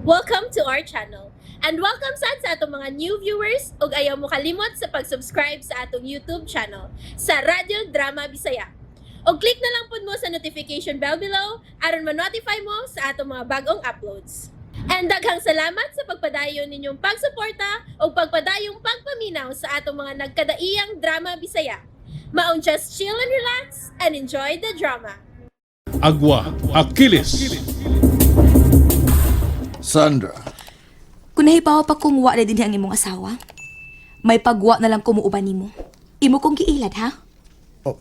Welcome to our channel. And welcome sad sa atong mga new viewers ug ayaw mo kalimot sa pag-subscribe sa atong YouTube channel sa Radyo Drama Bisaya. Og click na lang pud mo sa notification bell below aron ma-notify mo sa atong mga bagong uploads. And daghang salamat sa pagpadayon ninyong pagsuporta ug pagpadayong pagpaminaw sa atong mga nagkadaiyang drama Bisaya. Maong just chill and relax and enjoy the drama. Agua Achilles. Sandra, Kung nahibaw pa kung wa na din ang imong asawa, may pagwa na lang kumuuban nimo. Imo kong giilad, ha? Oh,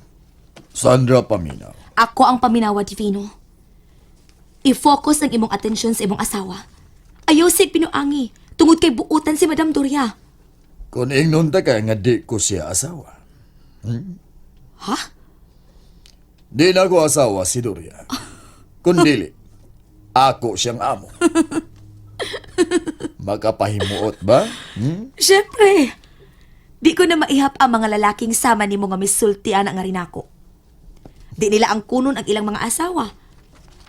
Sandra Paminaw. Ako ang paminawa, Divino. I-focus ang imong atensyon sa imong asawa. Ayaw sig pinuangi, tungod kay buutan si Madam Doria. Kung ingnon ta kay nga di ko siya asawa. Ha? Di na ko asawa si Doria. Kung dili, ako siyang amo. Makapahimuot ba? Hmm? Siyempre. Di ko na maihap ang mga lalaking sama nimo nga misulti ana nga rinako. Di nila ang kunon ang ilang mga asawa.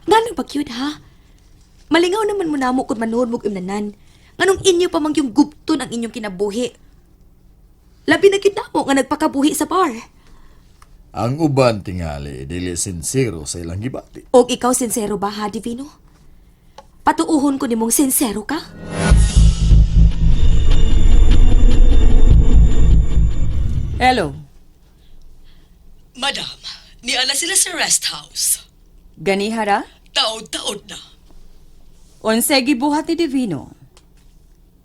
Nganong ba cute, ha? Malingaw naman mo namo kung manuod mo imnanan. Nganong inyo pa mang yung gupton ang inyong kinabuhi. Labi na gyud namo nga nagpakabuhi sa bar. Ang uban tingali, dili sinsero sa ilang gibati. Og ikaw sinsero ba ha, Divino? Patuuhon ko nimong sinsero ka? Hello. Madam, niala sila sa rest house. Ganihara? Taod-taod na. Unsay gibuhat ni Divino?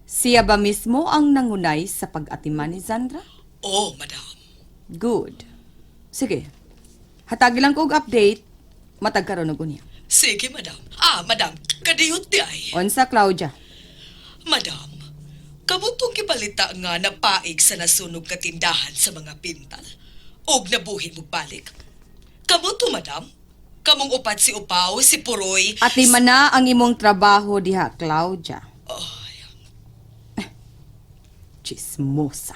Siya ba mismo ang nangunay sa pag-atiman ni Sandra? Oh, madam. Good. Sige. Hatagi lang ko og update. Matag karon og unya. Sige, madam. Ah, madam, kadiyot di ay. Unsa, Claudia? Madam, kabutong gibalita nga napaig sa nasunog nga tindahan sa mga pintal. Og nabuhi mo balik. Kabuto, madam. Kamong upat si Upaw, si Puroy. Atiman na ang imong trabaho diha, Claudia. Ay, Chismosa.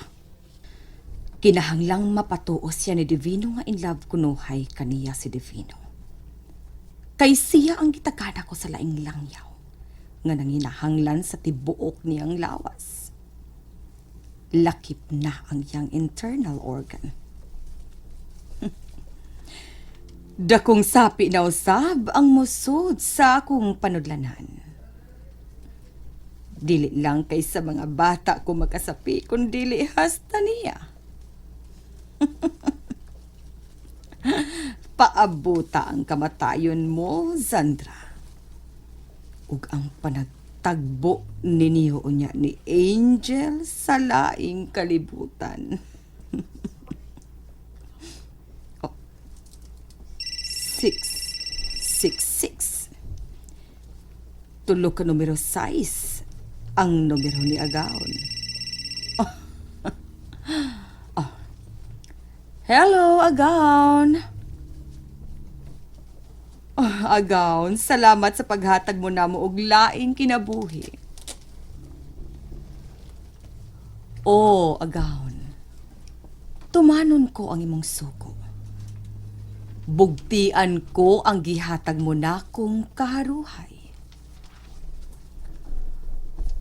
Kinahanglang mapatuo siya ni Divino nga in love kunuhay kaniya si Divino. Kay siya ang gitagana ko sa laing langyaw nga nanginahanglan sa tibuok niyang lawas. Lakip na ang iyang internal organ. Dakong sapi na usab ang musod sa akong panudlanan. Dili lang kay sa mga bata ko makasapi, kundili hasta niya. Paabuta ang kamatayon mo, Sandra. Ug ang panagtagbo ninyo unya ni Angel sa laing kalibutan. Oh. 6, 6, 6. Tulo ka numero 6 ang numero ni Agaon. Oh. Hello, Agaon. Oh, Agaon, salamat sa paghatag mo namo og laing kinabuhi. Oh, Agaon. Tumanon ko ang imong sugo. Bugtian ko ang gihatag mo nakong kaharuhay.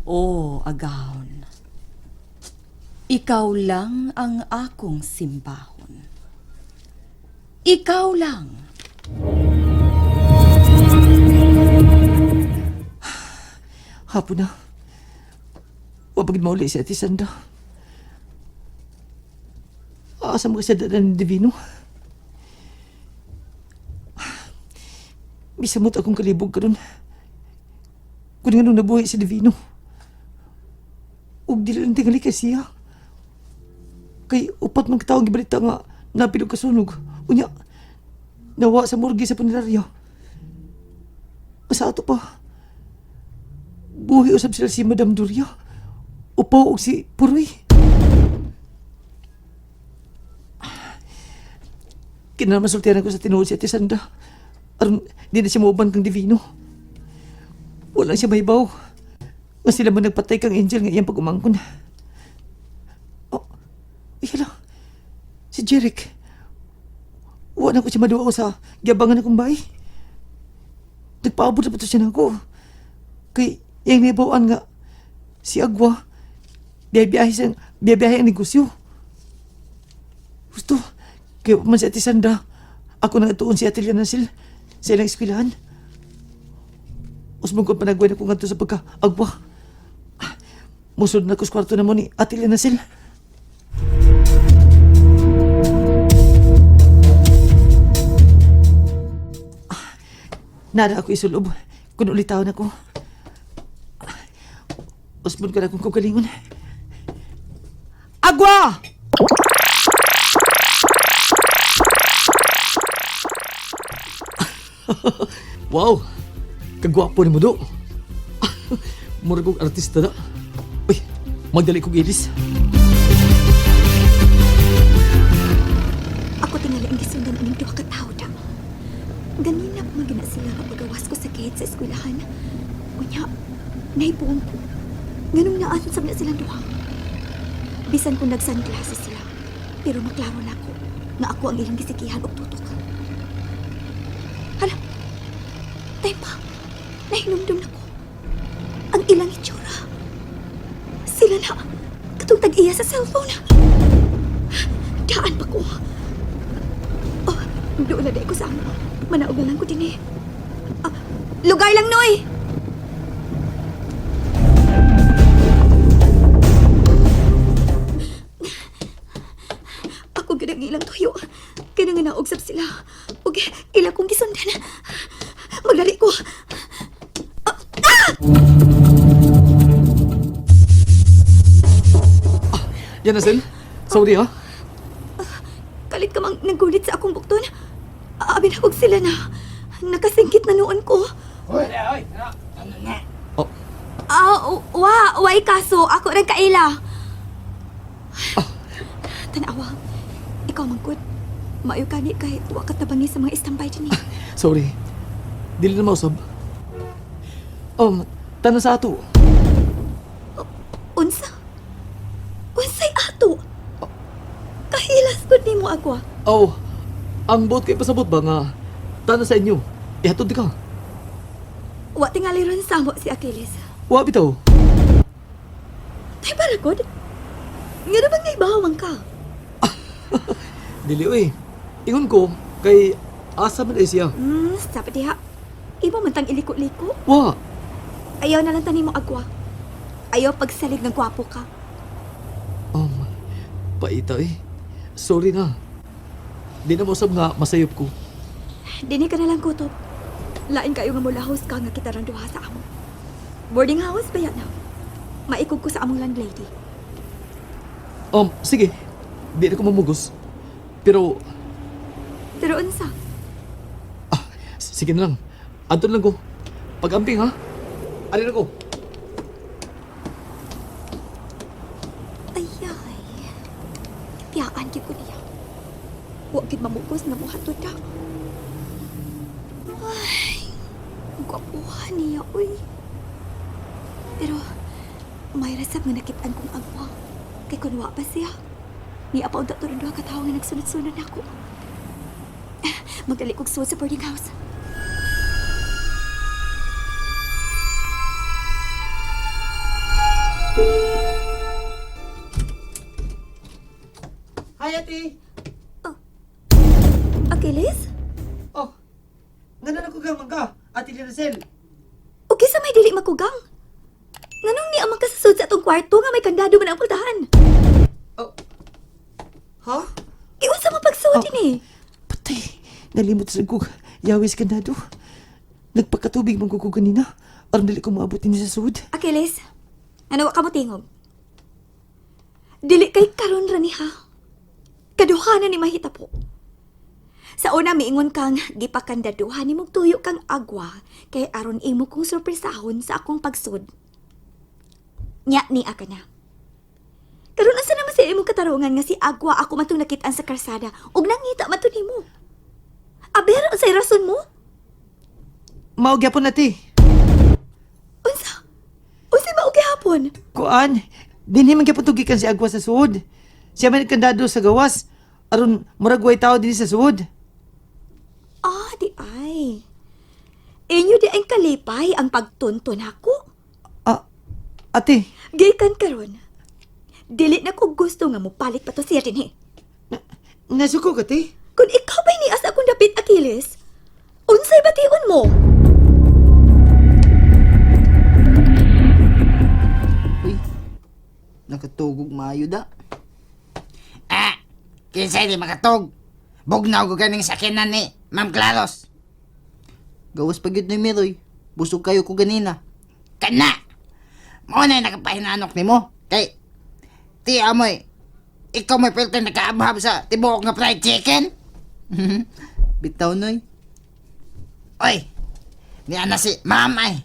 Oh, Agaon. Ikaw lang ang akong simbahon. Ikaw lang. Hapon na. Wapagid mauli si Ate Sandra. Asa mo kasi dala ni Divino? Bisamot akong kalibog karon. Kung nga nung nabuhi si Divino. Ug dili lang tingali kay siya. Kay upat man katawang gibalita nga napilog kasunog. Unya, nawa sa morgue sa punerarya. Sa ato pa, buhi usab sila si Madam Doria. Upaw og si Puroy. Kinahanglan masultihan ko sa tinuod si Ate Sandra. Aron di na siya mauban kang Divino. Wala siya mahibaw. Nga sila man nagpatay kang Angel nga iyang pag-umangkon. Oh, hala. Si Jeric. Wala ko siya maduwa ko sa giyabangan akong bahay. Nagpaabot na pa to siya nako. Kay Iyang nahibaw-an nga si Agwa biyahe sa biyahe ang negosyo. Gusto, kaya pa man si Ate Sandra, ako nang atuon si Ate Lianasil sa ilang eskwelahan. Usbong ko panagway na ko ngadto sa pagka-agwa. Musod na ko sa kwarto na mo ni Ate Lianasil. Nara ako isulob. Kung ulitawon ako. Usbon ka na kung kagalingon. Agwa! Wow! Kagwapo ni mo do. Murag kong artista na. Uy, magdali kong ilis. Ako tingali ang gisundan aning duha ka tawo da. Ganina pa man gina sila nga pagawas ko sa gate sa eskwelahan. Unya, naibuong ko. Nganong naasan sab na silang duha. Bisan kung nag-sunglasses sila, pero maklaro na ako nga ako ang ilang gisikihan og tutok. Hala, tay pa, nahinumdum na ko. Ang ilang itsura. Sila na, katong tag-iya sa cellphone. Daan pa ko. Oh, doon na ko sa amo. Manaog na lang ko din eh. Ah, lugar lang, Noy! Ako gid ang ilang tuyo. Kaya nga naog sab sila. Ug ila kong gisundan. Magdali ko. Yan sorry ha. Kalit ka mang naggulit sa akong bukton. Abi na sila na. Nakasingkit na noon ko. Oh, Ah, wa, way kaso. Ako rin kaila. Tanawa, ikaw mangkod. Maayo kani kay wa ka tabangi sa mga istambay dinhi. Sorry. Dili na mausab. Tanan sa ato. Unsa? Unsay ato? Kahilas gud nimo agwa. Oh, ang buot kay pasabot ba nga tanan sa inyo. Ihatod ka. Wa tingali ron samo si Achilles. Wa bitaw. Tay para gud. Nga bang naibawang ka? Dili oy. Ingon ko kay asa man ay siya. Sabi diha. Imo man tang iliko-liko. Wa. Ayaw na lang tanin mo agwa. Ayaw pagsalig ng gwapo ka. Paita eh. Sorry na. Di na mausab nga masayop ko. Dini ka na lang kutob. Lain kayo nga mulahos ka nga kita duha sa amo. Boarding house ba yan na? Maikog ko sa among landlady. Sige. Di na ko mamugos. Pero Pero unsa? sige na lang. Anton lang ko. Pag-amping ha. Alin ako. Ayay. Piyaan gyud ko niya. Wa gid mamugos nga muhatod ta. Ay, ang gwapuhan niya, uy. Pero, may rasab nga nakitaan kong agwa. Kay kunwa pa siya. Niya pa unta turon duha ka tawo nga nagsunod-sunod nako. Magdali kog suod sa boarding house. Hi, ate. Achilles? Oh. Ngano na ko gamang ka? Ate Liracel. Okay sa may dili makugang. Nganong ni amang kasasud sa atong kwarto nga may kandado man ang pultahan? Oh. Ha? Iunsa man pagsuod oh. ni? Patay. Nalimot sa kog. Yawis kandado. Nagpakatubig man ko ko ganina. Aron dili ko maabot ni sa sud. Achilles, ano wa ka mo tingog? Dili kay karon ra ni ha. Kaduha na ni mahita po. Sa una miingon kang gipakandaduhan ni mong tuyo kang agwa kay aron imo kong sorpresahon sa akong pagsud. Nya ni aka na. Karon unsa naman sa imong katarungan nga si agwa ako man tong nakit-an sa karsada ug nangita man to nimo. Aber unsay rason mo? Mao gyapon ate. Unsa? Unsay mao gihapon? Kuan, dinhi man gyapon tugikan si Agwa sa suod. Siya man kandado sa gawas. Aron murag way tao dinhi sa suod. Ah, di ay. Inyo di ang kalipay ang pagtunton ako. Ate, Gikan karon. Dili na ko gusto nga mopalit pa to siya dinhi. nasuko ka, te? Kung ikaw ba'y nias akong dapit, Achilles, unsay bation mo? Uy, nakatugog maayo da. Ah, kinsay di makatog. Bugnaw ko ganing sakinan ni Ma'am Claros. Gawas pa gyud ni Miroy. Busog kayo ko ganina. Kana! Mao na nakapahinanok nimo. Kay, ti amoy, ikaw may filter nakaabhab sa tibuok nga fried chicken. Bitaw noy. Oy, niya na si Ma'am ay.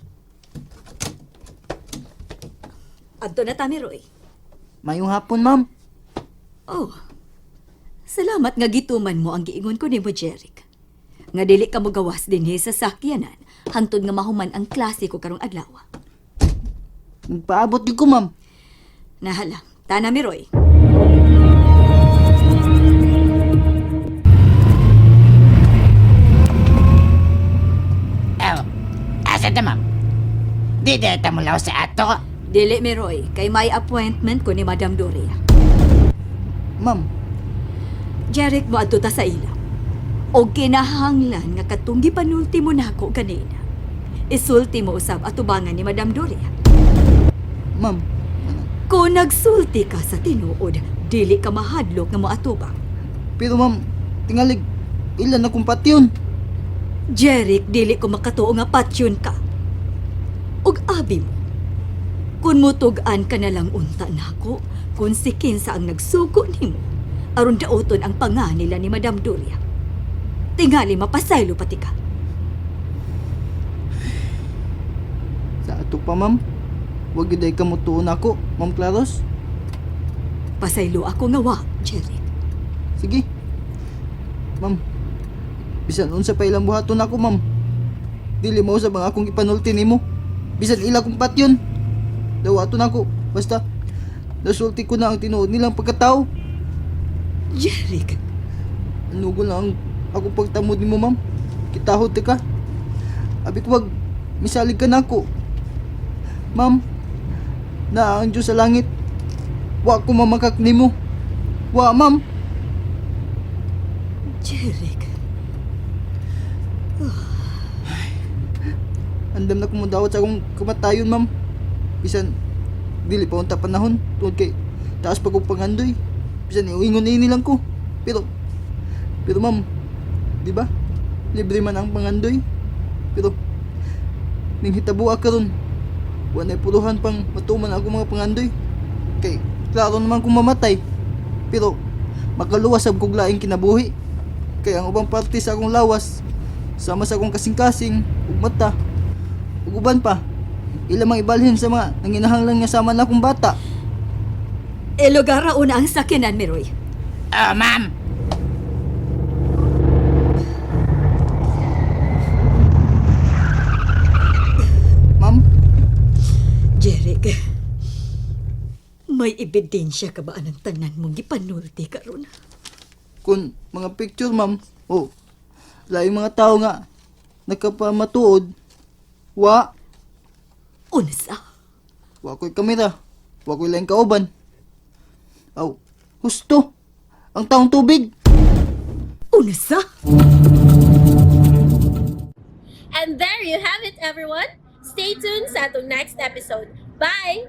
Adto na tami, Roy. Mayong hapon, ma'am. Oh. Salamat nga gituman mo ang giingon ko nimo, Jeric. Nga dili ka mogawas dinhi sa sakyanan hantod nga mahuman ang klase ko karong adlaw. Nagpaabot gyud ko, ma'am. Nahala, tana mi Roy. Aw, asa ta ma'am? Di di ta mulaw sa ato. Dili mi Roy, kay may appointment ko ni Madam Doria. Ma'am, Jeric mo adto ta sa ila. Og kinahanglan nga katong gipanulti mo nako kanina. Isulti mo usab atubangan ni Madam Doria. ma'am. Kung nagsulti ka sa tinuod, dili ka mahadlok nga moatubang. Pero ma'am, tingalig, ilan na kong patyon. Jeric, dili ko makatuo nga patyon ka. Ug abi mo, kung mutug-an ka na lang unta nako, kung si Kinsa ang nagsugo nimo, aron daoton ang panga nila ni Madam Doria. Tingali mapasaylo pati ka. Sa ato pa, ma'am. Wag gyud ay kamutuon ako, Ma'am Claros. Pasaylo ako nga wa, Jeric. Sige. Ma'am, bisan unsa pa ilang buhaton ako, ma'am. Dili mo sa mga akong ipanulti nimo. Bisan ila kong patyon. Dawaton ako. Basta, nasulti ko na ang tinuod nilang pagkatao. Jeric, Anugo lang ang ako pagtamod nimo, ma'am. Kitahod ta ka. Abi ko wag misalig ka nako. Ma'am, naa ang Diyos sa langit. Wa ko mamakak nimo. Wa, ma'am. Jeric. Andam na kumudawat sa akong kamatayon, ma'am. Bisan, dili pa unta panahon. Tungod kay, taas pa kong pangandoy. Bisan, iuingon ini lang ko. Pero, pero ma'am, di ba? Libre man ang pangandoy. Pero, ning hitabua karon, wa na'y puluhan pang matuman ako mga pangandoy. Kay, klaro naman kung mamatay. Pero, makaluwas sab kog laing kinabuhi. Kay ang ubang parte sa akong lawas, sama sa akong kasing-kasing, ug mata, ug uban pa. Ila mang ibalhin sa mga nanginahanglan nga sama na akong bata. Elogara una ang sakyanan, Miroy. Oh, ma'am. Ma'am, Jeric, may ebidensya ka ba anang tanan mong gipanulti karon? kung mga picture ma'am, oh, laing mga tao nga nakapamatuod, wa, Unsa? wa ko'y kamera, wa ko'y laing kauban. Aw, husto, ang taong tubig. Unsa? And there you have it, everyone. Stay tuned sa atong next episode. Bye!